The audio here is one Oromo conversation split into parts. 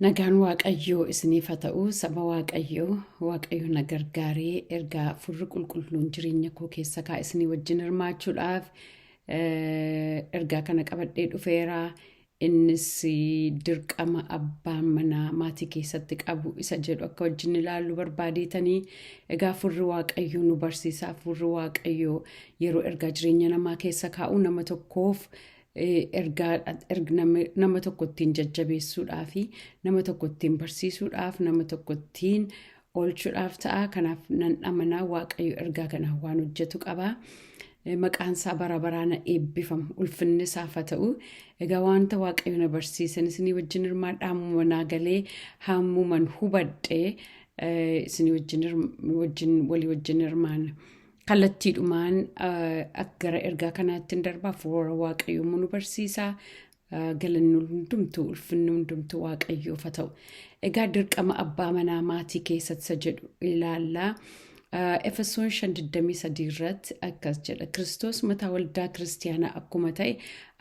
Nagaan Waaqayyoo isiniif haa ta'u. Saba Waaqayyoo, Waaqayyo na gargaaree ergaa Hafuurri Qulqulluun jireenya koo keessa kaa isinii wajjin hirmaachuudhaaf ergaa kana qabadhee dhufeera. Innis dirqama abbaan manaa maatii keessatti qabu isa jedhu akka wajjin ilaallu barbaadeetanii. Egaa Hafuurri Waaqayyoo nu barsiisa. Hafuurri Waaqayyoo yeroo ergaa jireenya namaa keessa kaa'u nama tokkoof ergaa nama tokko ittiin jajjabeessuudhaa fi nama tokko ittiin barsiisuudhaaf, nama tokko ittiin oolchuudhaaf ta'a. Kanaaf nan amanaa, Waaqayyo ergaa kana waan hojjetu qaba. Maqaan isaa bara baraan eebbifamu, ulfinni isaaf haa ta'u. Egaa wanta Waaqayyo na barsiisan isinii wajjin hirmaadha. Hammuma naa galee, hammuman hubadhee isinii wajjin walii wajjin hirmaanna. Kallattiidhumaan gara ergaa kanaatti hin darba. Hafuura Waaqayyoo immoo nu barsiisa. Galanni hundumtuu, ulfinni hundumtuu Waaqayyoof haa ta'u. Egaa dirqama abbaa manaa maatii keessatti isa jedhu ilaalla. Efesoon 5:23 irratti akkas jedha: "Kiristoos mataa waldaa kiristiyaanaa akkuma ta'e,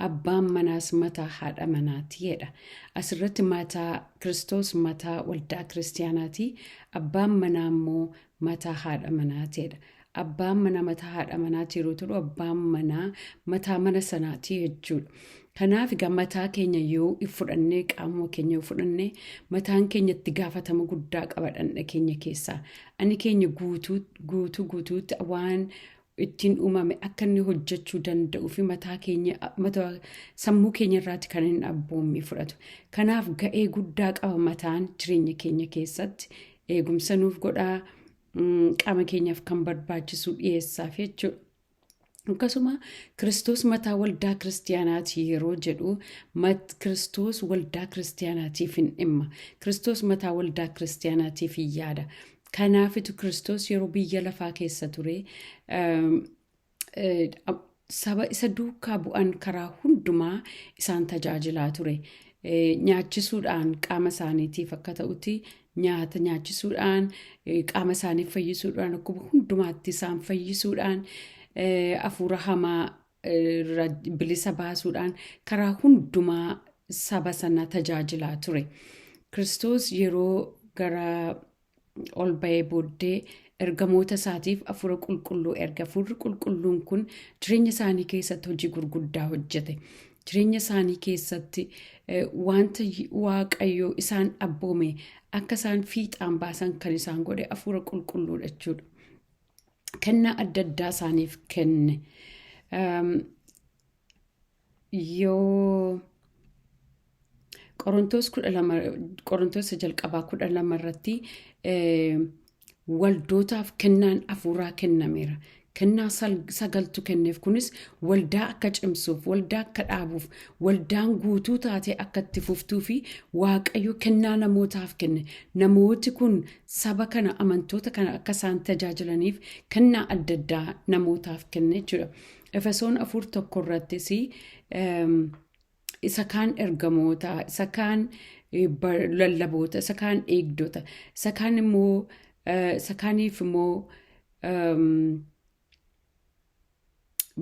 abbaan manaas mataa haadha manaati" jedha. Asirratti mataa, Kiristoos mataa waldaa kiristiyaanaati. Abbaan manaa immoo mataa haadha manaati jedha. Abbaan manaa mataa haadha manaati yeroo ta'u, abbaan manaa mataa mana sanaati jechuudha. Kanaaf egaa mataa keenya yoo fudhannee, qaamuma keenya yoo fudhannee, mataan keenya itti gaafatama guddaa qaba dhandha keenya keessaa. Ani keenya guutuu guutuu guutuutti waan ittiin uumame akka inni hojjechuu danda'uu fi mataa keenya, mataa sammuu keenya irraati kan inni abboommii fudhatu. Kanaaf ga'ee guddaa qaba mataan jireenya keenya keessatti. Eegumsa nuuf godhaa, qaama keenyaaf kan barbaachisu dhiyeessaaf jechuudha. Akkasuma Kiristoos mataa waldaa kiristiyaanaati yeroo jedhu, Kiristoos waldaa kiristiyaanaatiif hin dhimma. Kiristoos mataa waldaa kiristiyaanaatiif hin yaada. Kanaafitu Kiristoos yeroo biyya lafaa keessa ture saba isa duukaa bu'an karaa hundumaa isaan tajaajilaa ture. Nyaachisuudhaan, qaama isaaniitiif akka ta'utti nyaata nyaachisuudhaan, qaama isaanii fayyisuudhaan, dhukkuba hundumaatti isaan fayyisuudhaan, hafuura hamaa bilisa baasuudhaan karaa hundumaa saba sana tajaajilaa ture. Kiristoos yeroo gara ol ba'ee booddee ergamoota isaatiif hafuura qulqulluu erga. Hafuurri qulqulluun kun jireenya isaanii keessatti hojii gurguddaa hojjete. Jireenya isaanii keessatti wanta Waaqayyo isaan abboome akka isaan fiixaan baasan kan isaan godhe hafuura qulqulluudha jechuudha. Kennaa adda addaa isaaniif kenne. Yoo Qorontoos 12, Qorontoos jalqabaa 12 irratti waldootaaf kennaan hafuuraa kennameera. Kennaa sagaltu kenneef. Kunis waldaa akka cimsuuf, waldaa akka dhaabuuf, waldaan guutuu taatee akka itti fuftuu fi Waaqayyo kennaa namootaaf kenne. Namooti kun saba kana, amantoota kana akka isaan tajaajilaniif kennaa adda addaa namootaaf kenne jechuudha. Efesoon 4:1 irrattis isa kaan ergamoota, isa kaan lallaboota, isa kaan eegdota, isa kaan immoo isa kaaniif immoo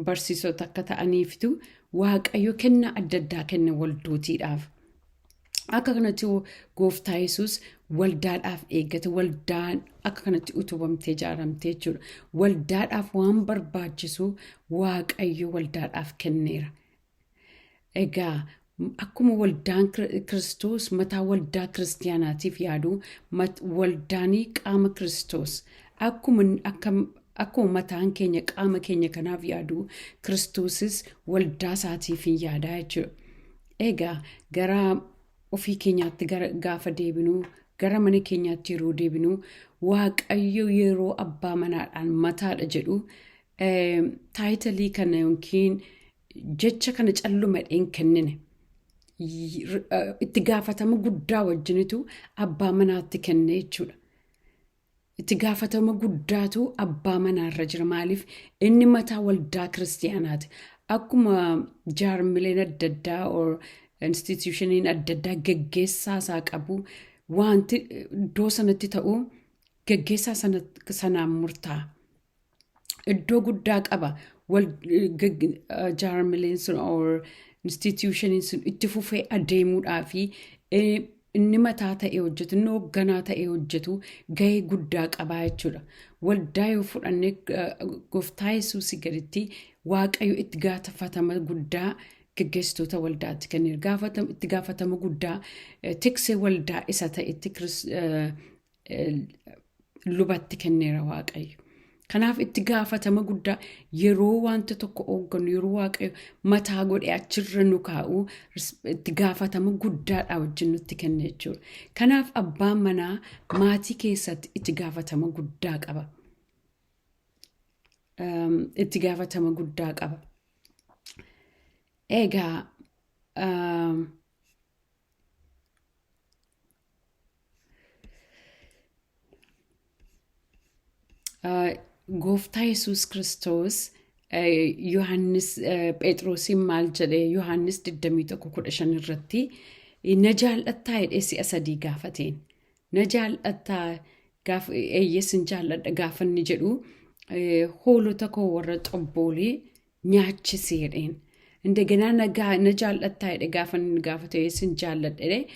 barsiisota akka ta'aniiftu Waaqayyo kennaa adda addaa kenne waldootiidhaaf. Akka kanatti Gooftaa Yesuus waldaadhaaf eeggate, waldaan akka kanatti utubamtee ijaaramtee jechuudha. Waldaadhaaf waan barbaachisu Waaqayyo waldaadhaaf kenneera. Egaa akkuma waldaan Kiristoos mataa waldaa kiristiyaanaatiif yaadu, waldaanii qaama Kiristoos akkuma mataan keenya qaama keenya kanaaf yaadu, Kiristoosis waldaa isaatiif hin yaadaa jechuudha. Egaa gara ofii keenyaatti gara gaafa deebinu, gara mana keenyaatti yeroo deebinu, Waaqayyo yeroo abbaa manaadhaan mataadha jedhu title kana yookiin jecha kana calluma hin kennine. Itti gaafatama guddaa wajjinitu abbaa manaatti kenne jechuudha. Itti gaafatama guddaatu abbaa manaarra jira. Maaliif? Inni mataa waldaa kiristiyaanaati. Akkuma jaarmileen adda addaa or institutioniin adda addaa geggeessaa isaa qabu, wanti iddoo sanatti ta'u geggeessaa sanaan murtaa'a. Iddoo guddaa qaba. Jaarmileen sun or institutioniin sun itti fufee adeemuudhaa fi Inni mataa ta'ee hojjetu, inni hoogganaa ta'ee hojjetu gahee guddaa qabaa jechuudha. Waldaa yoo fudhanne, Gooftaa Yesuusii gaditti Waaqayyo itti gaafatama guddaa geggeessitoota waldaatti kenneera. Itti gaafatama guddaa tiksee waldaa isa ta'etti, lubatti kenneera Waaqayyo. Kanaaf itti gaafatama guddaa yeroo wanta tokko hooggannu, yeroo Waaqayyo mataa godhee achirra nu kaa'u, itti gaafatama guddaadha wajjin nutti kenne jechuudha. Kanaaf abbaan manaa maatii keessatti itti gaafatama guddaa qaba. Itti gaafatama guddaa qaba. Egaa Gooftaa Yesuus Kiristoos Yohaannis Phexrosiin maal jedhee? Yohaannis 21:15 irratti "Na jaallattaa?" jedhee si'a sadii gaafateen. "Na jaallattaa?" Gaafa "Eeyyee, sin jaalladha" gaafa inni jedhu, "Hoolota koo warra xobboolee nyaachisi" jedheen. Indeganaa "Na jaallattaa?" jedhe gaafa inni gaafate, "Eeyyee, sin jaalladha" jedhe.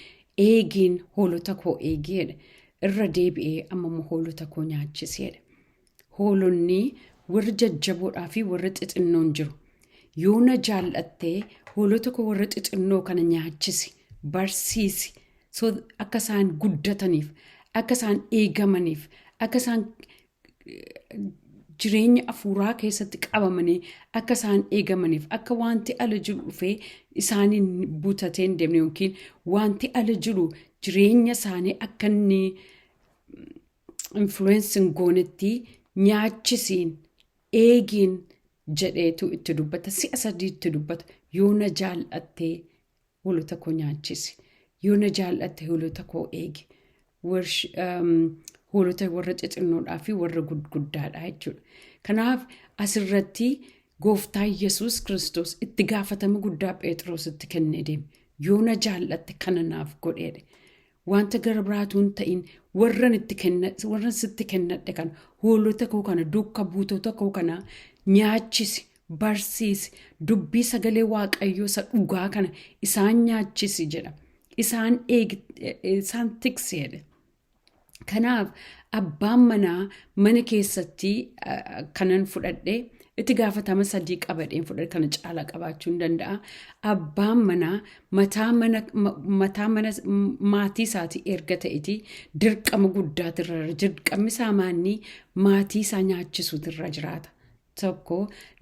"Eegiin, hoolota koo eegi" jedhe. Irra deebi'ee amma immoo "Hoolota koo nyaachisi" jedhe. Hoolonni warri jajjaboodhaa fi warri xixinnoon jiru. Yoo na jaallattee, hoolota koo warra xixinnoo kana nyaachisi, barsiisi. So akka isaan guddataniif, akka isaan eegamaniif, akka isaan jireenya afuuraa keessatti qabamanii akka isaan eegamaniif, akka wanti ala jiru dhufee isaaniin butatee hin deemne yookiin wanti ala jiru jireenya isaanii akka inni influence hin goonetti nyaachisiin, eegiin jedheetu itti dubbata. Si'a sadii itti dubbata. Yoo na jaallattee, hoolota koo nyaachisi. Yoo na jaallatte, hoolota koo eegi. Hoolota warra xixinnoodhaa fi warra gurguddaadha jechuudha. Kanaaf asirratti Gooftaa Yesuus Kiristoos itti gaafatama guddaa Phexrositti kennee deeme. Yoo na jaallatte, kana naaf godheedha. Wanta gara biraatu hin ta'in, warran itti kenna, warran sitti kennadhe kana, hoolota koo kana, duuka buutota koo kana nyaachisi, barsiisi, dubbii sagalee Waaqayyoo isa dhugaa kana isaan nyaachisi jedha. Isaan eegi, isaan tiksi jedhe. Kanaaf abbaan manaa mana keessatti kanan fudhadhe itti gaafatama sadii qabadheen fudhadhe, kana caalaa qabaachuu hin danda'a. Abbaan manaa mataa mana maatii isaatii erga ta'eeti dirqama guddaatu irra jira. Dirqamni isaa maanni? Maatii isaa nyaachisuutu irra jiraata. Tokko.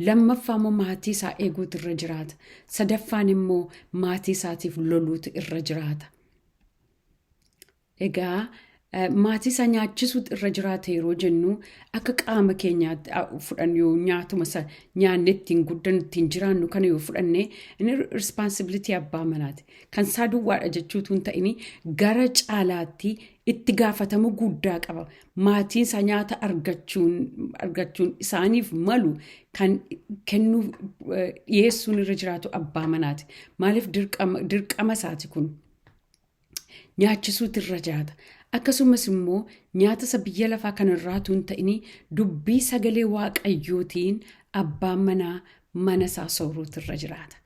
Lammaffaa immoo maatii isaa eeguutu irra jiraata. Sadaffaan immoo maatii isaatiif loluutu irra jiraata. Egaa maatii isaa nyaachisuutu irra jiraata yeroo jennu, akka qaama keenyaatti fudhannu, yoo nyaatuma isa nyaanne ittiin guddannu, ittiin jiraannu kana yoo fudhanne, inni responsibility abbaa manaati. Kan isaa duwwaadha jechuutu hin ta'in, gara caalaatti itti gaafatama guddaa qaba. Maatiin isaa nyaata argachuun isaaniif malu kan kennuu, dhiyeessuun irra jiraatu abbaa manaati. Maaliif? Dirqama isaati kun. Nyaachisuutu irra jiraata. Akkasumas immoo nyaata isa biyya lafaa kanarraatu hin ta'in, dubbii sagalee Waaqayyootiin abbaan manaa mana isaa sooruutu irra jiraata.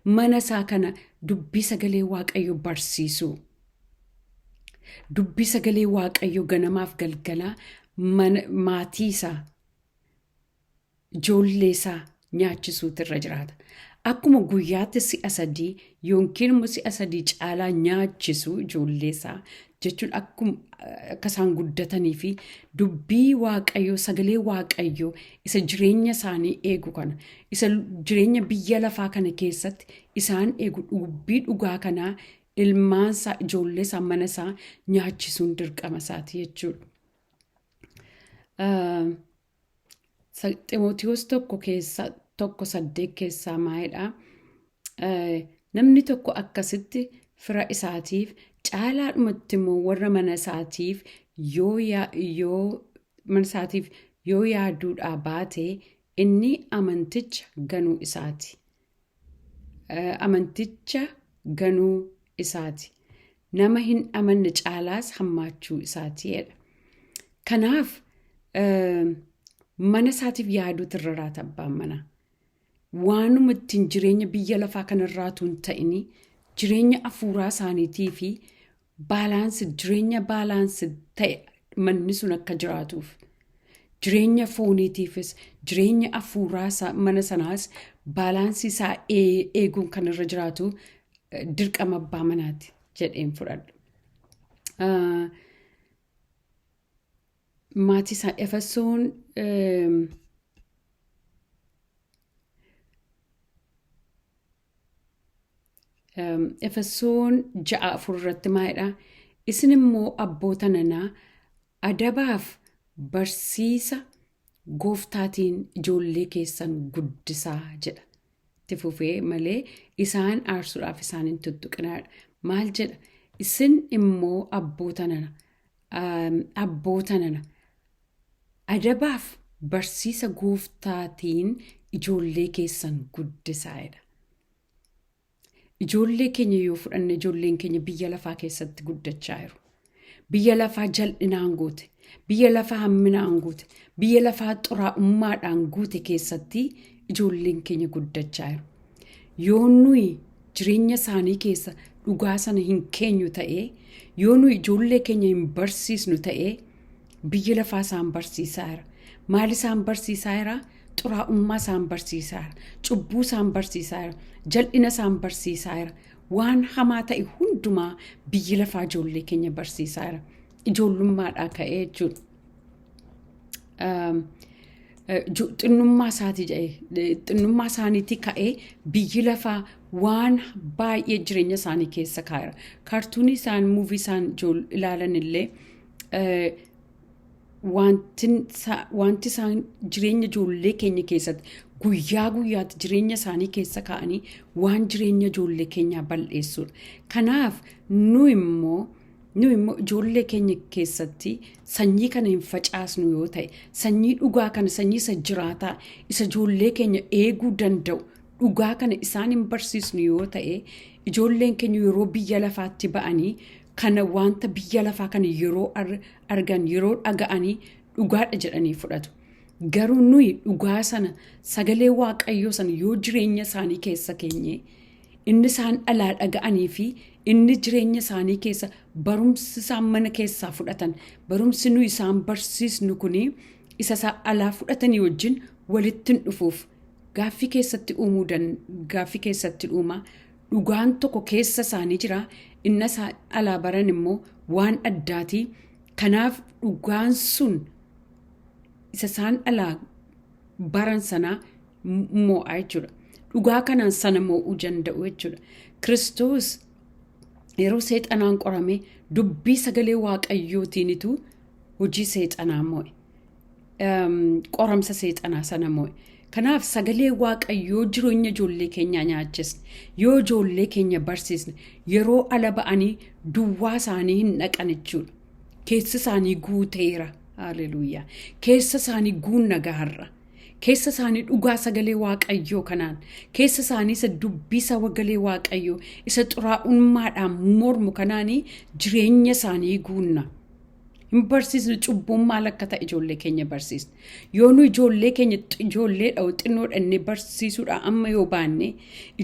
Mana isaa kana dubbii sagalee Waaqayyoo barsiisuu. Dubbii sagalee Waaqayyoo ganamaaf galgalaa maatii isaa, ijoollee isaa nyaachisuutu irra jiraata. Akkuma guyyaatti si'a sadii yookiin immoo si'a sadii caalaa nyaachisu ijoollee isaa jechuun, akkuma akka isaan guddatanii fi dubbii Waaqayyoo, sagalee Waaqayyoo isa jireenya isaanii eegu kana, isa jireenya biyya lafaa kana keessatti isaan eegu, dubbii dhugaa kanaa ilmaansaa, ijoollee isaa, mana isaa nyaachisuun dirqama isaati jechuudha. Ximootiyoos 1 keessa 1:8 keessaa maalidha? Namni tokko akkasitti fira isaatiif, caalaadhumatti immoo warra mana isaatiif yoo mana isaatiif yoo yaaduudhaa baate, inni amanticha ganuu isaati. Amanticha ganuu isaati. Nama hin amanne caalaas hammaachuu isaati jedha. Kanaaf mana isaatiif yaaduutu irra jiraata abbaan manaa. Waanuma ittiin jireenya biyya lafaa kanarraatu hin ta'ini, jireenya afuuraa isaaniitii fi Balance jireenya balance ta'e manni sun akka jiraatuuf. Jireenya fooniitiifis jireenya afuuraa mana sanaas balance isaa eeguun kan irra jiraatu dirqama abbaa manaati jedheen fudhadha. Maatii isaa Efesoon Efesoon 6:4 irratti maalidha? Isin immoo abboota nanaa adabaaf barsiisa gooftaatiin ijoollee keessan guddisaa jedha. Itti fufee malee isaan aarsuudhaaf isaan hin tuttuqinaadha. Maal jedha? Isin immoo abboota nana abboota nana adabaaf barsiisa gooftaatiin ijoollee keessan guddisaa jedha. Ijoollee keenya yoo fudhanne ijoolleen keenya biyya lafaa keessatti guddachaa jiru. Biyya lafaa jal'inaan guute, biyya lafaa hamminaan guute, biyya lafaa xuraa'ummaadhaan guute keessatti ijoolleen keenya guddachaa jiru. Yoo nuyi jireenya isaanii keessa dhugaa sana hin keenyu ta'ee, yoo nuyi ijoollee keenya hin barsiisnu ta'ee, biyyi lafaa isaan barsiisaa jira. Maal isaan barsiisaa jira? Xuraa'ummaa isaan barsiisaa jira. Cubbuu isaan barsiisaa jira. Jal'ina isaan barsiisaa jira. Waan hamaa ta'e hundumaa biyyi lafaa ijoollee keenya barsiisaa jira. Ijoollummaadhaa ka'ee jechuudha. Xinnummaa isaatii jedhee xinnummaa isaaniitii ka'ee biyyi lafaa waan baay'ee jireenya isaanii keessa kaa'eera. Kaartuunii isaan movie isaan ilaalan illee wanti isaan jireenya ijoollee keenya keessatti guyyaa guyyaatti jireenya isaanii keessa kaa'anii waan jireenya ijoollee keenyaa bal'eessuudha. Kanaaf nu immoo ijoollee keenya keessatti sanyii kana hin facaasnu yoo ta'e, sanyii dhugaa kana, sanyii isa jiraataa, isa ijoollee keenya eeguu danda'u dhugaa kana isaan hin barsiisnu yoo ta'e, ijoolleen keenya yeroo biyya lafaatti ba'anii kana wanta biyya lafaa kana yeroo argan, yeroo dhaga'anii dhugaadha jedhanii fudhatu. Garuu nuyi dhugaa sana, sagalee Waaqayyoo sana yoo jireenya isaanii keessa keenye, inni isaan dhalaa dhaga'anii fi inni jireenya isaanii keessa barumsi isaan mana keessaa fudhatan, barumsi nuyi isaan barsiisnu kuni isa isaan alaa fudhatanii wajjin walitti hin dhufuuf gaaffii keessatti uumuu, gaaffii keessatti uuma. Dhugaan tokko keessa isaanii jira, inni isaan alaa baran immoo waan addaati. Kanaaf dhugaan sun isa isaan alaa baran sanaa mo'aa jechuudha. Dhugaa kanaan sana mo'uu danda'u jechuudha. Kiristoos yeroo seexanaan qorame dubbii sagalee Waaqayyootiinitu hojii seexanaa mo'e. Qoramsa seexanaa sana mo'e. Kanaaf sagalee Waaqayyoo jireenya ijoollee keenyaa nyaachisne, yoo ijoollee keenya barsiisne, yeroo ala ba'anii duwwaa isaanii hin dhaqan jechuudha. Keessa isaanii guuteera. Haleluuyaa. Keessa isaanii guunna gaharra. Keessa isaanii dhugaa sagalee Waaqayyoo kanaan, keessa isaanii isa dubbii sagalee Waaqayyoo isa xuraa'ummaadhaan mormu kanaanii jireenya isaanii guunna. Hin barsiisnu, cubbuun maal akka ta'e ijoollee keenya barsiisna. Yoo nu ijoollee keenya ijoollee dha'u xinnoo dhannee barsiisuudha amma yoo baanne,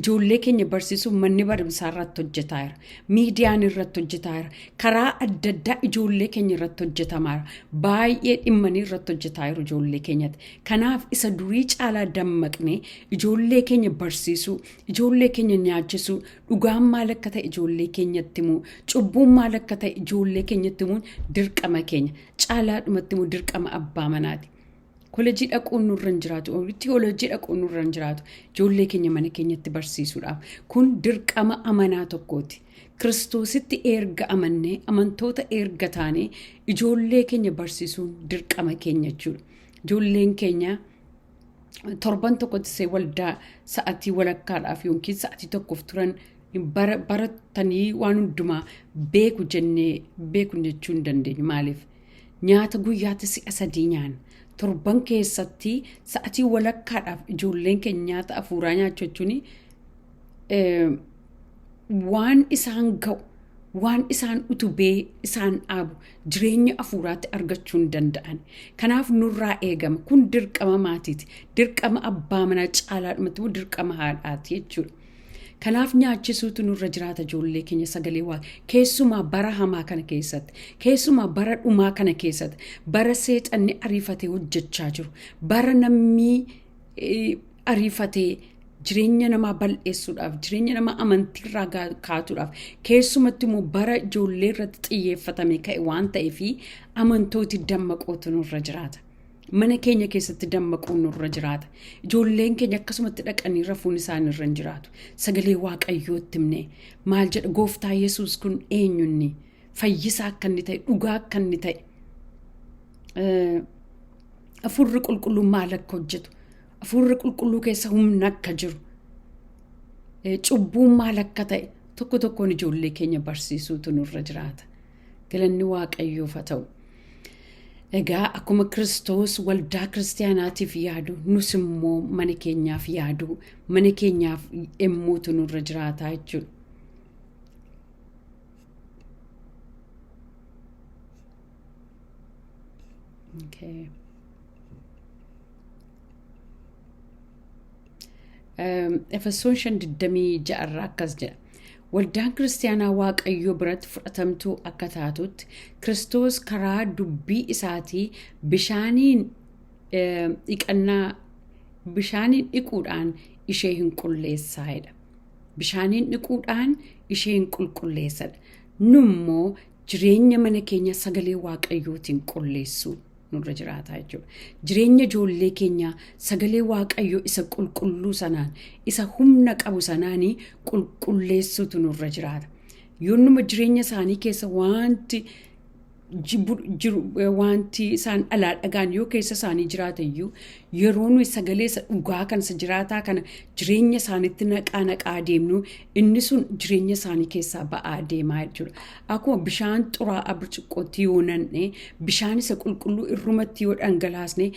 ijoollee keenya barsiisuuf manni barumsaa irratti hojjetaa jira. Miidiyaan irratti hojjetaa jira. Karaa adda addaa ijoollee keenya irratti hojjetamaa jira. Baay'ee dhimmanii irratti hojjetaa jiru ijoollee keenyatti. Kanaaf isa durii caalaa dammaqnee ijoollee keenya barsiisuu, ijoollee keenya nyaachisuu, dhugaan maal akka ta'e ijoollee keenyatti himuu, cubbuun maal akka ta'e ijoollee keenyatti himuun dirqama keenya. Caalaadhumatti immoo dirqama abbaa manaati. Kolejii dhaquun nurra hin jiraatu, tiyoolojii dhaquun nurra hin jiraatu. Ijoollee keenya mana keenyatti barsiisuudhaaf. Kun dirqama amanaa tokkooti. Kiristoositti erga amannee, amantoota erga taanee, ijoollee keenya barsiisuun dirqama keenya jechuudha. Ijoolleen keenya torban tokkotti see waldaa sa'atii walakkaadhaaf yookiin sa'atii tokkoof turan baratanii waan hundumaa beeku jennee beeku jechuu hin dandeenyu. Maaliif? Nyaata guyyaatti si'a 3 nyaanna. Torban keessatti sa'atii walakkaadhaaf ijoolleen keenya nyaata hafuuraa nyaachuu jechuun waan isaan ga'u, waan isaan utubee isaan dhaabu jireenya hafuuraatti argachuu hin danda'an. Kanaaf nurraa eegama. Kun dirqama maatiiti. Dirqama abbaa manaa, caalaadhumatti immoo dirqama haadhaati jechuudha. Kanaaf nyaachisuutu nurra jiraata ijoollee keenya sagalee waaqa. Keessumaa bara hamaa kana keessatti, keessumaa bara dhumaa kana keessatti, bara seexanni ariifatee hojjechaa jiru, bara namni ariifatee jireenya namaa bal'eessuudhaaf, jireenya namaa amantiirraa kaatuudhaaf, keessumatti immoo bara ijoollee irratti xiyyeeffatame ka'e waan ta'eef amantooti dammaqootu nurra jiraata. Mana keenya keessatti dammaquun nurra jiraata. Ijoolleen keenya akkasumatti dhaqanii rafuun isaan irra hin jiraatu. Sagalee Waaqayyootti himne maal jedha gooftaa Yesuus kun eenyunni fayyisaa akka inni ta'e, dhugaa akka inni ta'e, hafuurri qulqulluun maal akka hojjetu, hafuurri qulqulluu keessa humna akka jiru, cubbuun maal akka ta'e tokko tokkoon ijoollee keenya barsiisuutu nurra jiraata. Galanni Waaqayyoof haa ta'u. Egaa akkuma Kiristoos waldaa kiristaanaatiif yaadu, nus immoo mana keenyaaf yaadu, mana keenyaaf dhimmuutu nurra jiraata jechuudha. Okay. Efesoon 5:26 irraa akkas jedha. Waldaan kiristaanaa Waaqayyoo biratti fudhatamtuu akka taatutti Kiristoos karaa dubbii isaatii bishaaniin dhiqannaa bishaaniin dhiquudhaan ishee hin qulleessaayedha. Bishaaniin dhiquudhaan ishee hin qulqulleessadha. Nummoo jireenya mana keenya sagalee Waaqayyootiin qulleessuu nurra jiraata jechuudha. Jireenya ijoollee keenyaa sagalee Waaqayyoo isa qulqulluu sanaan, isa humna qabu sanaanii qulqulleessuutu nurra jiraata. Yoonnuma jireenya isaanii keessa wanti jiru, wanti isaan alaa dhagaan yoo keessa isaanii jiraate iyyuu, yeroo nuyi sagalee isa dhugaa kan isa jiraataa kana jireenya isaaniitti naqaa naqaa deemnu, inni sun jireenya isaanii keessaa ba'aa deemaa jechuudha. Akkuma bishaan xuraa'aa burcuqqootti yoo nanne, bishaan isa qulqulluu irrumatti yoo dhangalaasne,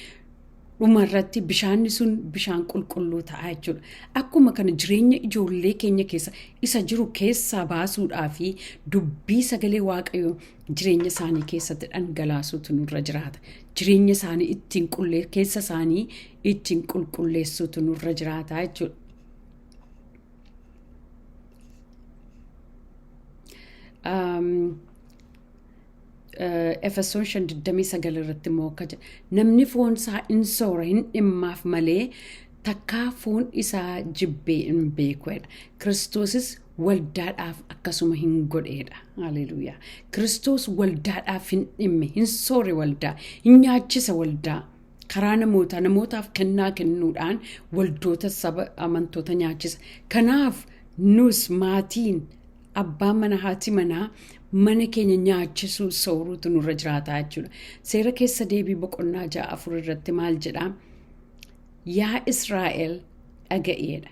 dhumarratti bishaanni sun bishaan qulqulluu ta'a jechuudha. Akkuma kana jireenya ijoollee keenya keessa isa jiru keessaa baasuudhaa fi dubbii sagalee Waaqayyoo jireenya isaanii keessatti dhangalaasuutu nurra jiraata. Jireenya isaanii ittiin qullee keessa isaanii ittiin qulqulleessuutu nurra jiraata jechuudha. Efesoon 5:29 irratti immoo akka jedha, namni foon isaa in soora hin dhimmaaf malee takkaa foon isaa jibbee hin beekuudha. Kiristoosis waldaadhaaf akkasuma hin godheedha. Haleluuyaa. Kiristoos waldaadhaaf hin dhimme, hin soore waldaa, hin nyaachisa waldaa. Karaa namootaa namootaaf kennaa kennuudhaan waldoota saba amantoota nyaachisa. Kanaaf nus maatiin abbaan mana haati manaa mana keenya nyaachisuu sooruutu nurra jiraata jechuudha. Seera keessa deebii boqonnaa 6:4 irratti maal jedhaa? Yaa Israa'el dhaga'eedha.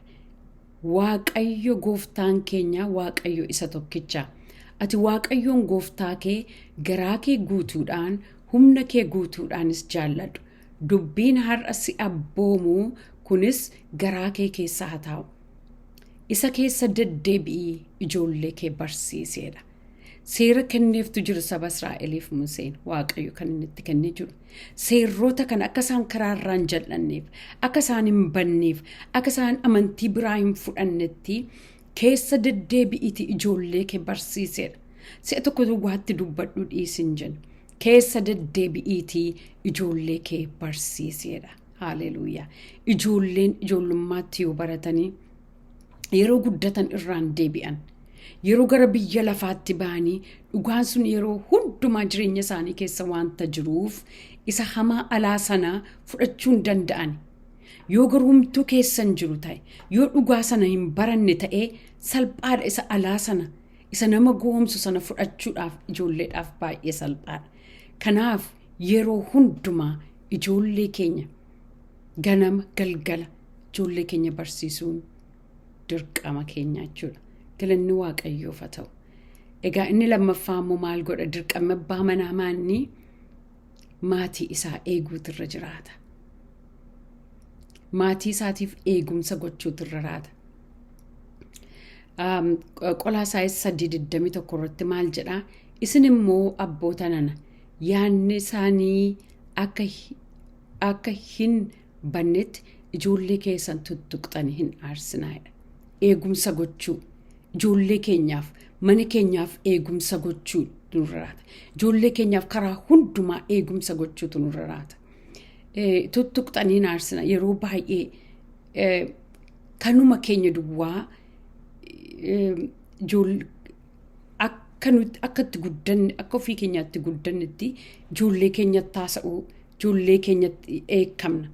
Waaqayyo gooftaan keenya Waaqayyo isa tokkicha. Ati Waaqayyoon gooftaa kee garaa kee guutuudhaan, humna kee guutuudhaanis jaalladhu. Dubbiin har'a si abboomuu kunis garaa kee keessa haa taa'u. Isa keessa deddeebi'ii ijoollee kee barsiiseedha. Seera kenneeftu jiru saba Israa'eliif Museen Waaqayyo kan inni itti kennee jiru. Seerrota kana akka isaan karaa irraa hin jal'anneef, akka isaan hin banneef, akka isaan amantii biraa hin fudhannetti keessa deddeebi'iiti ijoollee kee barsiiseedha. Si'a tokko duwwaatti dubbadhu dhiisin jenna. Keessa deddeebi'iitii ijoollee kee barsiiseedha. Haaleluuyaa. Ijoolleen ijoollummaatti yoo baratanii yeroo guddatan irraan deebi'an. Yeroo gara biyya lafaatti ba'anii dhugaan sun yeroo hundumaa jireenya isaanii keessa waanta jiruuf isa hamaa alaa sana fudhachuu hin danda'an. Yoo garuu homtuu keessa hin jiru ta'e, yoo dhugaa sana hin baranne ta'e, salphaadha isa alaa sana, isa nama goomsu sana fudhachuudhaaf ijoolleedhaaf baay'ee salphaadha. Kanaaf yeroo hundumaa ijoollee keenya ganama galgala ijoollee keenya barsiisuun dirqama keenya jechuudha. Galanni Waaqayyoof haa ta'u. Egaa inni lammaffaa immoo maal godha? Dirqamni abbaa manaa maanni maatii isaa eeguutu irra jiraata. Maatii isaatiif eegumsa gochuutu irra jiraata. Qolaasaayis 3:21 irratti maal jedhaa? Isin immoo abboota nana, yaadni isaanii akka hin bannetti ijoollee keessan tuttuqxanii hin aarsinaadha. eegumsa gochuu, ijoollee keenyaaf, mana keenyaaf eegumsa gochuu nurra jiraata. Ijoollee keenyaaf karaa hundumaa eegumsa gochuutu nurra jiraata. Tuttuqxanii naarsina yeroo baay'ee kanuma keenya duwwaa akka nuti akka itti guddanne, akka ofii keenyaatti guddannetti ijoollee keenyatti haasa'uu, ijoollee keenyatti eekamna.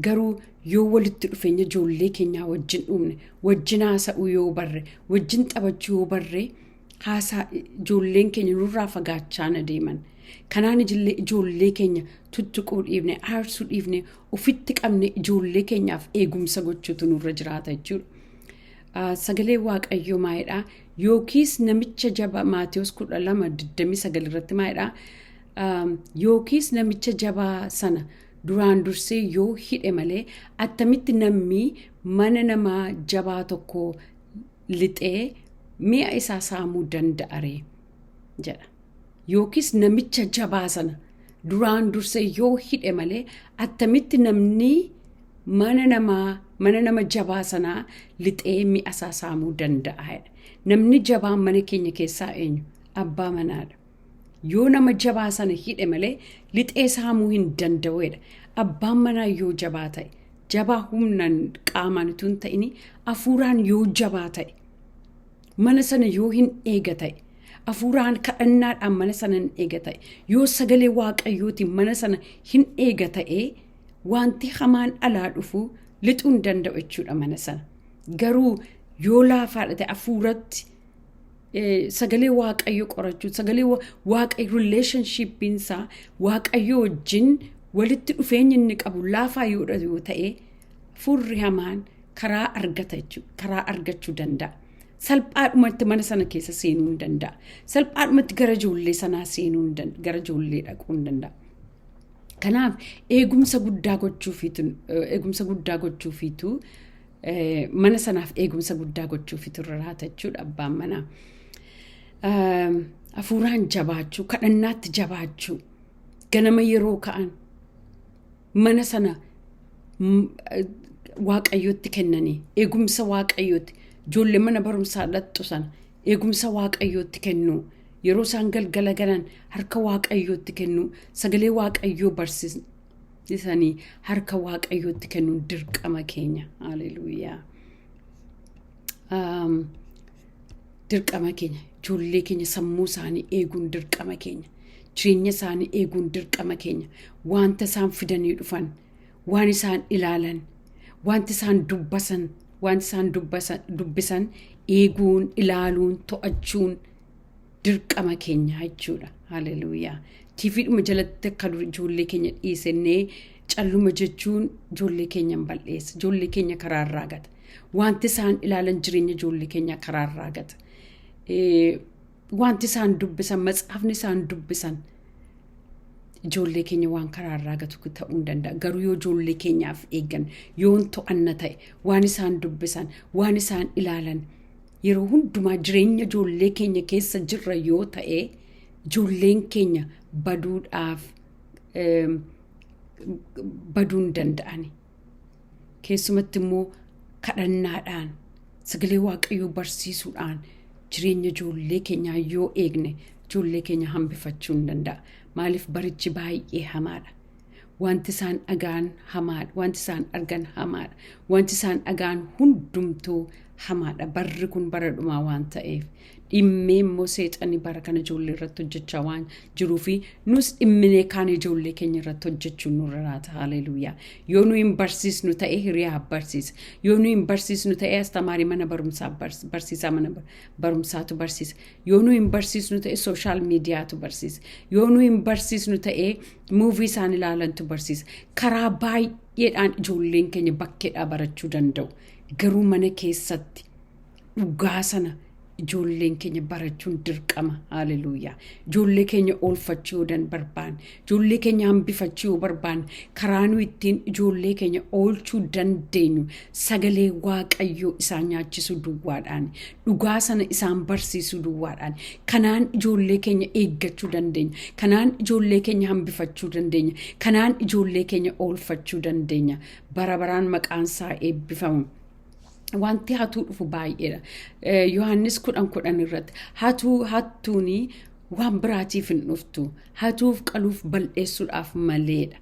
Garuu yoo walitti dhufeenya ijoollee keenyaa wajjin uumne, wajjin haasa'uu yoo barre, wajjin taphachuu yoo barre, haasaa ijoolleen keenya nurraa fagaachaa na deeman. Kanaan ijoollee keenya tuttuquu dhiifne, aarsuu dhiifne, ofitti qabne ijoollee keenyaaf eegumsa gochuutu nurra jiraata jechuudha. Sagalee Waaqayyoo maalidhaa? Yookiis namicha jabaa, Maatiyus 12:29 irratti maalidhaa? Yookiis namicha jabaa sana duraan dursee yoo hidhe malee attamitti namni mana namaa jabaa tokko lixee mi'a isaa saamuu danda'a ree jedha. Yookiis namicha jabaa sana duraan dursee yoo hidhe malee attamitti namni mana namaa mana nama jabaa sanaa lixee mi'a isaa saamuu danda'a jedha. Namni jabaan mana keenya keessaa eenyu? Abbaa manaadha. Yoo nama jabaa sana hidhe malee lixee saamuu hin danda'uudha. Abbaan manaa yoo jabaa ta'e, jabaa humnaan qaamaan utuu hin ta'in hafuuraan yoo jabaa ta'e, mana sana yoo hin eega ta'e, hafuuraan kadhannaadhaan mana sana hin eega ta'e, yoo sagalee Waaqayyootiin mana sana hin eega ta'e, wanti hamaan alaa dhufu lixuu hin danda'u jechuudha mana sana. Garuu yoo laafaadha ta'e, hafuuratti sagalee Waaqayyo qorachuu, sagalee Waaqayyo relationshippiin isaa Waaqayyo wajjin walitti dhufeenyi inni qabu laafaa yoo ta'e, furri hamaan karaa argata jechuudha. Karaa argachuu danda'a. Salphaadhumatti mana sana keessa seenuu hin danda'a. Salphaadhumatti gara ijoollee sanaa seenuu hin danda'a. Gara ijoollee dhaquu hin danda'a. Kanaaf eegumsa guddaa gochuufiitu mana sanaaf eegumsa guddaa gochuufiitu irra jiraata jechuudha abbaan manaa. Hafuuraan jabaachuu, kadhannaatti jabaachuu, ganama yeroo ka'an mana sana Waaqayyootti kennanii, eegumsa Waaqayyootti, ijoollee mana barumsaa dhaqxu sana eegumsa Waaqayyootti kennuu, yeroo isaan galgala galan harka Waaqayyootti kennuu, sagalee Waaqayyoo barsiisanii harka Waaqayyootti kennuun dirqama keenya. Haleluuyaa. Dirqama keenya, ijoollee keenya sammuu isaanii eeguun dirqama keenya. Jireenya isaanii eeguun dirqama keenya. Wanta isaan fidanii dhufan, waan isaan ilaalan, wanti isaan dubbasan, wanti isaan dubbisan eeguun, ilaaluun, to'achuun dirqama keenya jechuudha. Haleluuyaa. TVdhuma jalatti akka ijoollee keenya dhiisennee calluma jechuun ijoollee keenya hin bal'eessa. Ijoollee keenya karaarraa gata. Wanti isaan ilaalan jireenya ijoollee keenya karaarraa gata. Wanti isaan dubbisan, matsaafni isaan dubbisan ijoollee keenya waan karaarraa gatu ta'uu hin danda'a. Garuu yoo ijoollee keenyaaf eeggan, yoo to'anna ta'e, waan isaan dubbisan, waan isaan ilaalan yeroo hundumaa jireenya ijoollee keenya keessa jirra yoo ta'e, ijoolleen keenya baduudhaaf baduu hin danda'ani. Keessumatti immoo kadhannaadhaan, sagalee Waaqayyoo barsiisuudhaan jireenya ijoollee keenyaa yoo eegne, ijoollee keenya hambifachuu hin danda'a. Maaliif? Barichi baay'ee hamaadha. Wanti isaan dhagaan hamaadha. Wanti isaan argan hamaadha. Wanti isaan dhagaan hundumtuu hamaadha. Barri kun bara dhumaa waan ta'eef. Dhimmee immoo seexanni bara kana ijoollee irratti hojjechaa waan jiruu fi nus dhimminee kaan ijoollee keenya irratti hojjechuun nurra jiraata. Haleluuyaa. Yoo nu hin barsiisnu ta'e, hiriyaa barsiisa. Yoo nu hin barsiisnu ta'e, astamaarii mana barumsaa, barsiisaa mana barumsaatu barsiisa. Yoo nu hin barsiisnu ta'e, social mediatu barsiisa. Yoo nu hin barsiisnu ta'e, movie isaan ilaalantu barsiisa. Karaa baay'eedhaan ijoolleen keenya bakkeedhaa barachuu danda'u. Garuu mana keessatti dhugaa sana ijoolleen keenya barachuun dirqama. Haleluuyaa. Ijoollee keenya oolfachuu yoo dan barbaanne, ijoollee keenya hambifachuu yoo barbaanne, karaa nu ittiin ijoollee keenya oolchuu dandeenyu sagalee Waaqayyoo isaan nyaachisuu duwwaadhaan, dhugaa sana isaan barsiisuu duwwaadhaan. Kanaan ijoollee keenya eeggachuu dandeenya. Kanaan ijoollee keenya hambifachuu dandeenya. Kanaan ijoollee keenya oolfachuu dandeenya. Bara baraan maqaan isaa eebbifamu. Wanti hatuu dhufu baay'eedha. Yohaannis 10:10 irratti hatuu hattuuni waan biraatiif hin dhuftu, hatuuf qaluuf bal'eessuudhaaf maleedha.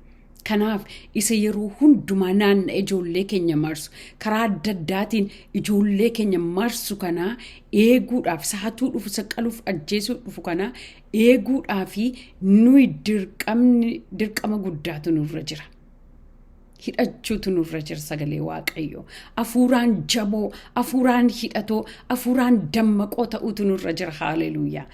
Kanaaf isa yeroo hundumaa naanna ijoollee keenya marsu, karaa adda addaatiin ijoollee keenya marsu kana eeguudhaaf, isa hatuu dhufu, isa qaluuf ajjeesuu dhufu kana eeguudhaaf nuyi dirqamni dirqama guddaatu nurra jira. Hidhachuutu nurra jira sagalee Waaqayyoo. Afuuraan jaboo, afuuraan hidhatoo, afuuraan dammaqoo ta'uutu nurra jira. Haaleluuyaa.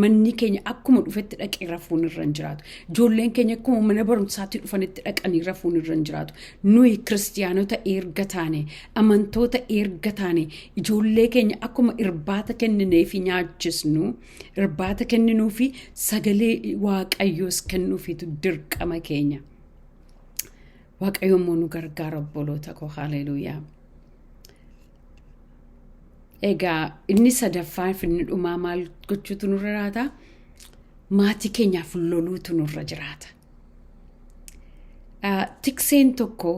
Manni keenya akkuma dhufetti dhaqee rafuun irra hin jiraatu. Ijoolleen keenya akkuma mana barumsaatti dhufanitti dhaqanii rafuun irra hin jiraatu. Nuyi kiristiyaanota erga taane, amantoota erga taane, ijoollee keenya akkuma irbaata kennineefi nyaachisnu, irbaata kenninuufi sagalee Waaqayyoos kennuufiitu dirqama keenya. Waaqayyo immoo nu gargaara, obboloota koo. Haaleluuyaa. Egaa inni sadaffaan fi inni dhumaa maal gochuutu nurra jiraata? Maatii keenyaaf loluutu nurra jiraata. Tikseen tokko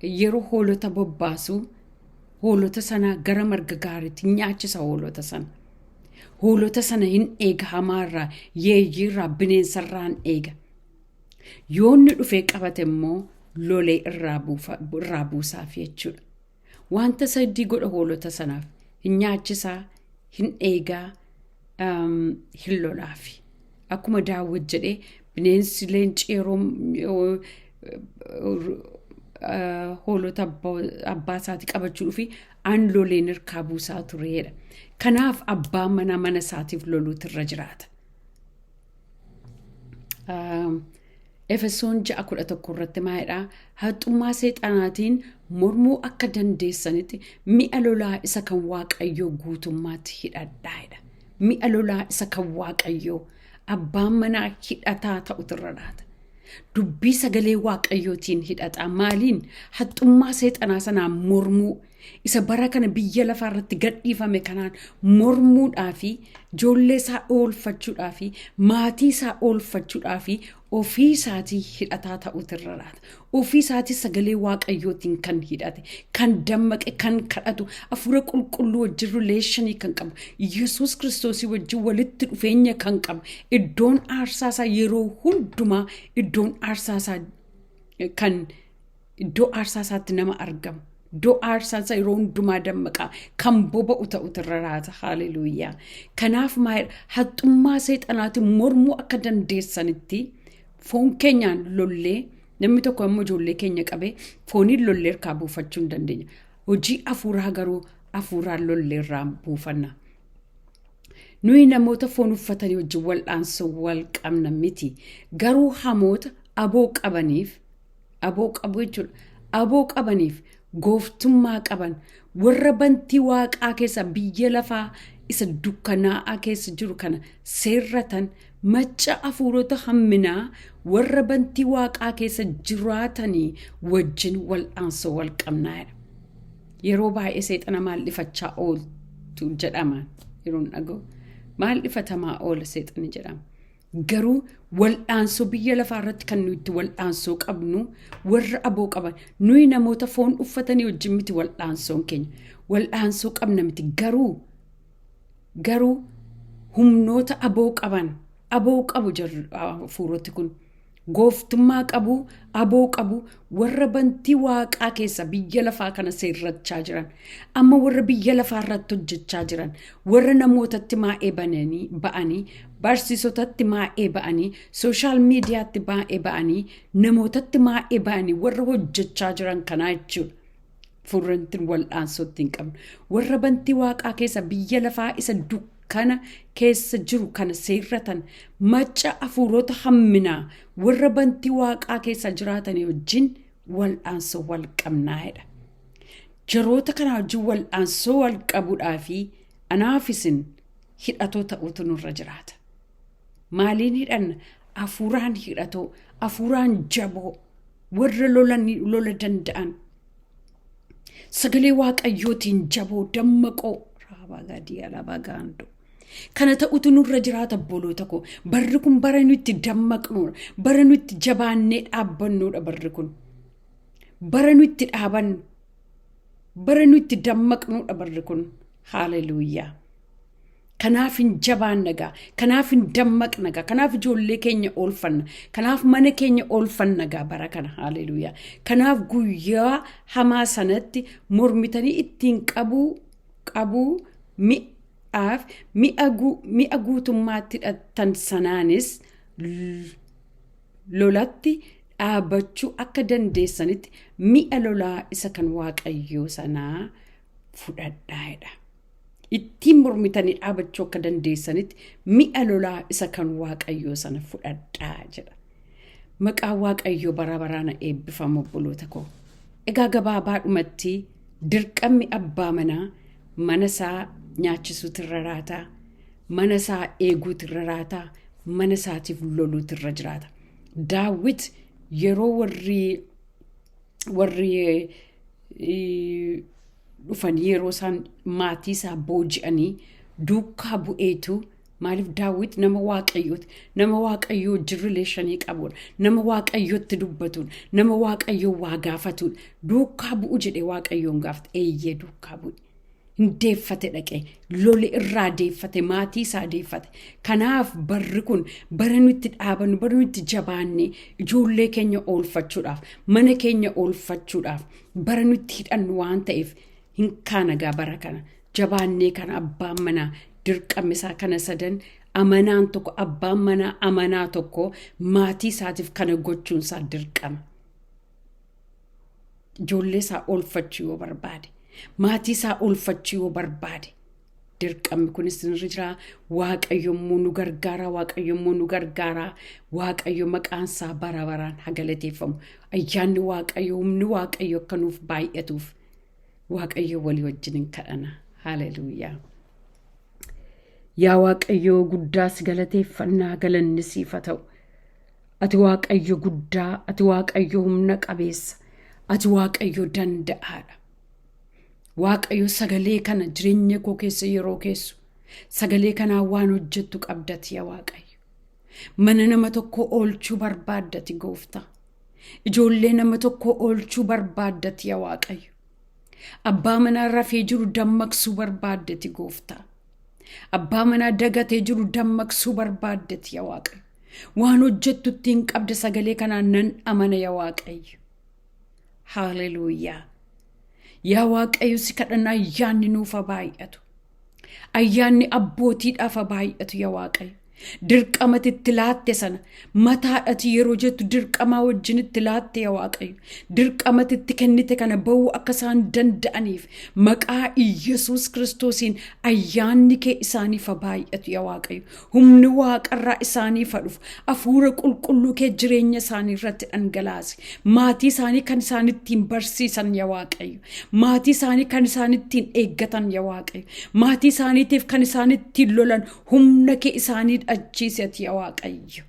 yeroo hoolota bobbaasu, hoolota sana gara marga gaariitti nyaachisa hoolota sana. Hoolota sana hin eega hamaarraa, yeeyyiirraa, bineensarraa hin eega. Yoo inni dhufee qabate immoo lolee irraa buusaaf jechuudha. Wanta sadii godha hoolota sanaaf: hin nyaachisaa, hin eegaa, hin lolaafi. Akkuma Daawwit jedhee, bineensi leenci yeroo hoolota abbaa isaatii qabachuu dhufi an loleen hirkaa buusaa tureedha. Kanaaf abbaan manaa mana isaatiif loluutu irra jiraata. Efesoon 6:11 irratti maalidhaa? Haxxummaa seexanaatiin mormuu akka dandeessanitti mi'a lolaa isa kan Waaqayyoo guutummaatti hidhadhaadha. Mi'a lolaa isa kan Waaqayyoo abbaan manaa hidhataa ta'utu irra jiraata. Dubbii sagalee Waaqayyootiin hidhataa. Maaliin? Haxxummaa seexanaa sanaan mormuu, isa bara kana biyya lafaa irratti gadhiifame kanaan mormuudhaa fi ijoollee isaa oolfachuudhaa fi maatii isaa oolfachuudhaa fi ofii isaatii hidhataa ta'utu irra jiraata. Ofii isaatii sagalee Waaqayyootiin kan hidhate, kan dammaqe, kan kadhatu, hafuura qulqulluu wajjin relation kan qabu, Yesuus Kiristoosii wajjin walitti dhufeenya kan qabu, iddoon aarsaa isaa yeroo hundumaa iddoon aarsaa isaa kan iddoo aarsaa isaatti nama argamu. Iddoo aarsaa isaa yeroo hundumaa dammaqaa kan boba'u ta'utu irra jiraata. Haaleluuyaa. Kanaaf maal, haxxummaa seexanaatiin mormuu akka dandeessanitti foon keenyaan lollee, namni tokko immoo ijoollee keenya qabee fooniin lollee harkaa buufachuu hin dandeenya. Hojii hafuuraa garuu hafuuraan lollee irraa buufanna. Nuyi namoota foon uffatanii wajjin wal'aansoo wal qabna miti. Garuu hamoota aboo qabaniif, aboo qabu jechuudha. Aboo qabaniif, gooftummaa qaban, warra bantii waaqaa keessa biyya lafaa isa dukkanaa'aa keessa jiru kana seerratan, macca hafuurota hamminaa warra bantii waaqaa keessa jiraatanii wajjin wal'aansoo wal qabnaadha. Yeroo baay'ee seexana maal dhifachaa ooltu jedhama yeroon dhaga'u. Maal dhifatamaa oola seexanni jedhama. Garuu wal'aansoo biyya lafaa irratti kan nuyi itti wal'aansoo qabnu warra aboo qaban, nuyi namoota foon uffatanii wajjin miti wal'aansoon keenya. Wal'aansoo qabna miti, garuu humnoota aboo qaban, aboo qabu hafuuroti kun. Gooftummaa qabu, aboo qabu, warra bantii waaqaa keessa biyya lafaa kana seerrachaa jiran, amma warra biyya lafaa irratti hojjechaa jiran, warra namootatti maa'ee bananii ba'anii, barsiisotatti maa'ee ba'anii, social mediatti maa'ee ba'anii, namootatti maa'ee ba'anii warra hojjechaa jiran kanaa jechuudha. Furrantiin wal'aansootti hin qabnu. Warra bantii waaqaa keessa biyya lafaa isa dukkana keessa jiru kana seerratan, macca hafuurota hamminaa warra bantii waaqaa keessa jiraatanii wajjin wal'aansoo wal qabnaa'edha. Jaroota kana wajjin wal'aansoo wal qabuudhaa fi anaaf isin hidhatoo ta'uutu nurra jiraata. Maaliin hidhanna? Hafuuraan hidhatoo, hafuuraan jaboo, warra lola danda'an. Sagalee Waaqayyootiin jaboo, dammaqoo. Raabaa gadii alaabaa gaandoo. Kana ta'utu nurra jiraata, obboloota koo. Barri kun bara nu itti dammaqnudha. Bara nu itti jabaannee dhaabbannudha barri kun. Bara nu itti dhaabannu. Bara nu itti dammaqnudha barri kun. Haaleluuyaa. Kanaaf hin jabaanna gaa. Kanaaf hin dammaqna gaa. Kanaaf ijoollee keenya oolfanna. Kanaaf mana keenya oolfanna gaa bara kana. Haaleluuyaa. Kanaaf guyyaa hamaa sanatti mormitanii ittiin qabuu qabuu mi'aaf mi'a guutummaatti hidhattan sanaanis lolatti dhaabachuu akka dandeessanitti mi'a lolaa isa kan Waaqayyoo sanaa fudhadhaa jedha. Ittiin mormitanii dhaabachuu akka dandeessanitti mi'a lolaa isa kan Waaqayyoo sana fudhadhaa jedha. Maqaan Waaqayyoo bara baraan eebbifamu obboloota koo. Egaa gabaabaadhumatti dirqamni abbaa manaa mana isaa nyaachisuutu irra jiraata, mana isaa eeguutu irra jiraata, mana isaatiif loluutu irra jiraata. Daawit yeroo warri dhufanii yeroo isaan maatii isaa booji'anii duukaa bu'eetu. Maaliif? Daawit nama Waaqayyooti, nama Waaqayyoo wajjin relation qabudha, nama Waaqayyootti dubbatudha, nama Waaqayyoo waa gaafatudha. Duukaa bu'u jedhee Waaqayyoon gaafate. Eeyyee, duukaa bu'e. Hin deeffate, dhaqee lole, irraa deeffate, maatii isaa deeffate. Kanaaf barri kun bara nutti dhaabannu, bara nutti jabaanne ijoollee keenya oolfachuudhaaf, mana keenya oolfachuudhaaf bara nutti hidhannu waan ta'eef hin kaanagaa. Bara kana jabaannee kana abbaan manaa dirqama isaa kana sadan, amanaan tokko, abbaan manaa amanaa tokko maatii isaatiif kana gochuun isaa dirqama. Ijoollee isaa oolfachuu yoo barbaade, maatii isaa oolfachuu yoo barbaade, dirqamni kunis irra jira. Waaqayyo immoo nu gargaara, Waaqayyo immoo nu gargaara. Waaqayyo maqaan isaa bara baraan haa galateeffamu. Ayyaanni Waaqayyo, humni Waaqayyo akka nuuf baay'atuuf Waaqayyo walii wajjin hin kadhana. Haleluuyaa. Yaa Waaqayyo guddaa, si galateeffannaa, galanni siif haa ta'u. Ati Waaqayyo guddaa, ati Waaqayyo humna qabeessa, ati Waaqayyo danda'aadha. Waaqayyo, sagalee kana jireenya koo keessa yeroo keessu, sagalee kanaa waan hojjettu qabdati, yaa Waaqayyo. Mana nama tokko oolchuu barbaaddati, gooftaa. Ijoollee nama tokko oolchuu barbaaddati, yaa Waaqayyo. Abbaa manaa rafee jiru dammaqsuu barbaaddati, gooftaa. Abbaa manaa dagatee jiru dammaqsuu barbaaddati, yaa Waaqayyo. Waan hojjettu ittiin qabda, sagalee kanaan nan amana, yaa Waaqayyo. Haaleluuyaa. Yaa Waaqayyo, si kadhannaa, ayyaanni nuuf haa baay'atu. Ayyaanni abbootiidhaaf haa baay'atu, yaa Waaqayyo. Dirqamati itti laatte sana, mataadhati yeroo jettu dirqamaa wajjin itti laatte, yaa Waaqayyo. Dirqamati itti kennite kana bahuu akka isaan danda'aniif maqaa Iyyasuus Kiristoosiin ayyaanni kee isaaniif haa baay'atu, yaa Waaqayyo. Humni waaqarraa isaaniif haa dhufu. Hafuura qulqulluu kee jireenya isaanii irratti dhangalaasi. Maatii isaanii kan isaan ittiin barsiisan, yaa Waaqayyo. Maatii isaanii kan isaan ittiin eeggatan, yaa Waaqayyo. Maatii isaaniitiif kan isaan ittiin lolan humna kee isaanii dhachiisi ati, yaa Waaqayyo.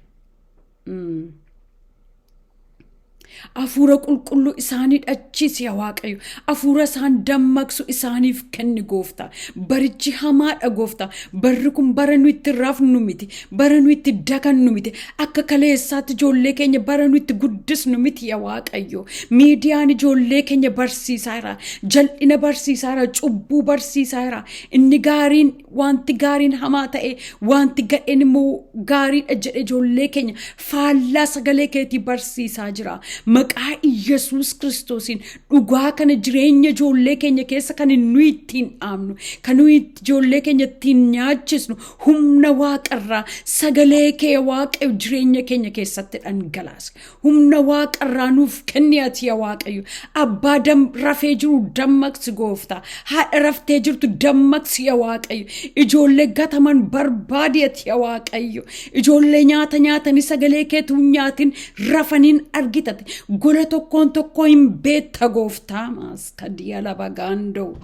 Hafuura qulqulluu isaanii dhachiisi, yaa Waaqayyo. Hafuura isaan dammaqsu isaaniif kenni, gooftaa. Barichi hamaadha, gooftaa. Barri kun bara nu itti rafnu miti. Bara nu itti dagannu miti. Akka kaleessaatti ijoollee keenya bara nu itti guddisnu miti, yaa Waaqayyo. Miidiyaan ijoollee keenya barsiisaa jira. Jal'ina barsiisaa jira. Cubbuu barsiisaa jira. Inni gaariin, wanti gaariin hamaa ta'e, wanti gadheen immoo gaariidha jedhe ijoollee keenya faallaa sagalee keetii barsiisaa jira. Maqaa Iyyasuus Kiristoosiin dhugaa kana jireenya ijoollee keenya keessa kan nuyi ittiin dhaabnu, kan nuyi ijoollee keenya ittiin nyaachisnu, humna waaqarraa sagalee kee, Waaqayyo, jireenya keenya keessatti dhangalaasa. Humna waaqarraa nuuf kenni ati, yaa Waaqayyo. Abbaa rafee jiru dammaqsi, gooftaa. Haadha raftee jirtu dammaqsi, yaa Waaqayyo. Ijoollee gataman barbaadi ati, yaa Waaqayyo. Ijoollee nyaata nyaatanii sagalee keetu hin nyaatin rafaniin argitate. Gola tokkoon tokkoo hin beetta, gooftaa. Maaskadiya laba gaandoo.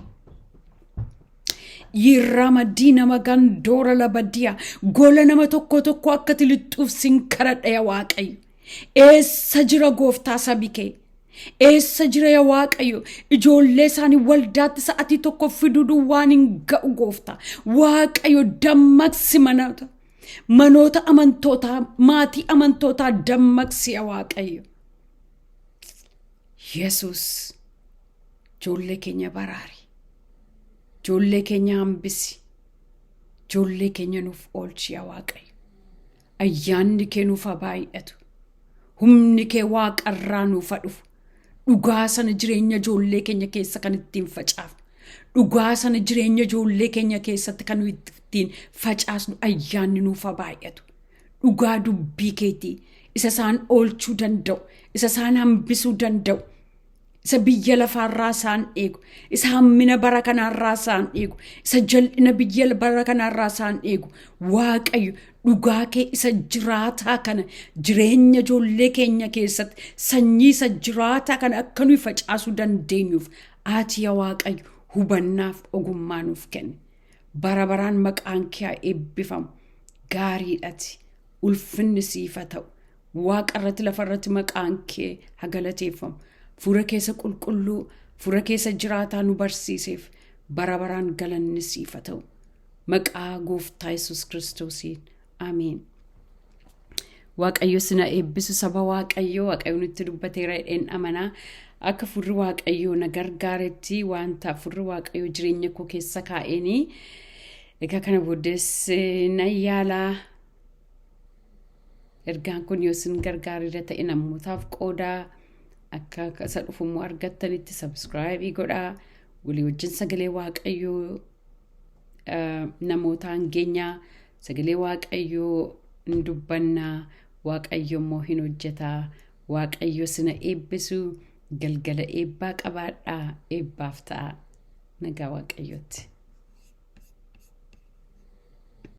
Yirrama diina magandoora labadiya. Gola nama tokko tokko akka tilixxuuf sin kadhadha, yaa Waaqayyo. Eessa jira, gooftaa, sabi kee? Eessa jira, yaa Waaqayyo? Ijoollee isaanii waldaatti sa'atii tokko fiduu waan hin ga'u, gooftaa. Waaqayyo, dammaqsi manoota. Manoota amantootaa, maatii amantootaa dammaqsi, yaa Waaqayyo. Yesus. Ijoollee keenya baraari. Ijoollee keenya hambisi. Ijoollee keenya nuuf oolchi yaa Waaqayyo. Ayyaanni kee nuuf haa baay'atu. Humni kee waaqarraa nuuf haa dhufu. Dhugaa sana jireenya ijoollee keenya keessa kan ittiin facaafnu. Dhugaa sana jireenya ijoollee keenya keessatti kan ittiin facaasnu ayyaanni nuuf haa baay'atu. Dhugaa dubbii keetii isa isaan oolchuu danda'u, isa isaan hambisuu danda'u, isa biyya lafaarraa isaan eegu, isa hammina bara kanaarraa isaan eegu, isa jal'ina biyya bara kanaarraa isaan eegu. Waaqayyo dhugaa kee isa jiraataa kana jireenya ijoollee keenya keessatti sanyii isa jiraataa kana akka nuyi facaasuu dandeenyuuf ati yaa Waaqayyo hubannaaf ogummaa nuuf kenni. Bara baraan maqaan kee haa eebbifamu. Gaariidhati. Ulfinni siif haa ta'u. Waaqa irratti lafa irratti maqaan kee haa galateeffamu. Fuula keessa qulqulluu, fuula keessa jiraataa nu barsiiseef bara baraan galanni siif haa ta'u. Maqaa gooftaa Yesuus Kiristoosiin. Ameen. Waaqayyo sina eebbisu saba Waaqayyoo Waaqayyo nutti dubbateera jedheen amanaa. Akka furri Waaqayyoo na gargaaretti wanta furri Waaqayyoo jireenya koo keessa kaa'eenii. Egaa kana booddees nan yaalaa. Ergaan kun yoo isin gargaareera ta'e namootaaf qoodaa akka isa dhufu immoo argattanitti sabskraayibii godhaa. Walii wajjin sagalee Waaqayyoo namootaan geenyaa sagalee Waaqayyoo hin dubbannaa. Waaqayyo immoo hin hojjetaa. Waaqayyo sina eebbisu galgala eebbaa qabaadhaa eebbaaf ta'a. Nagaa Waaqayyootti.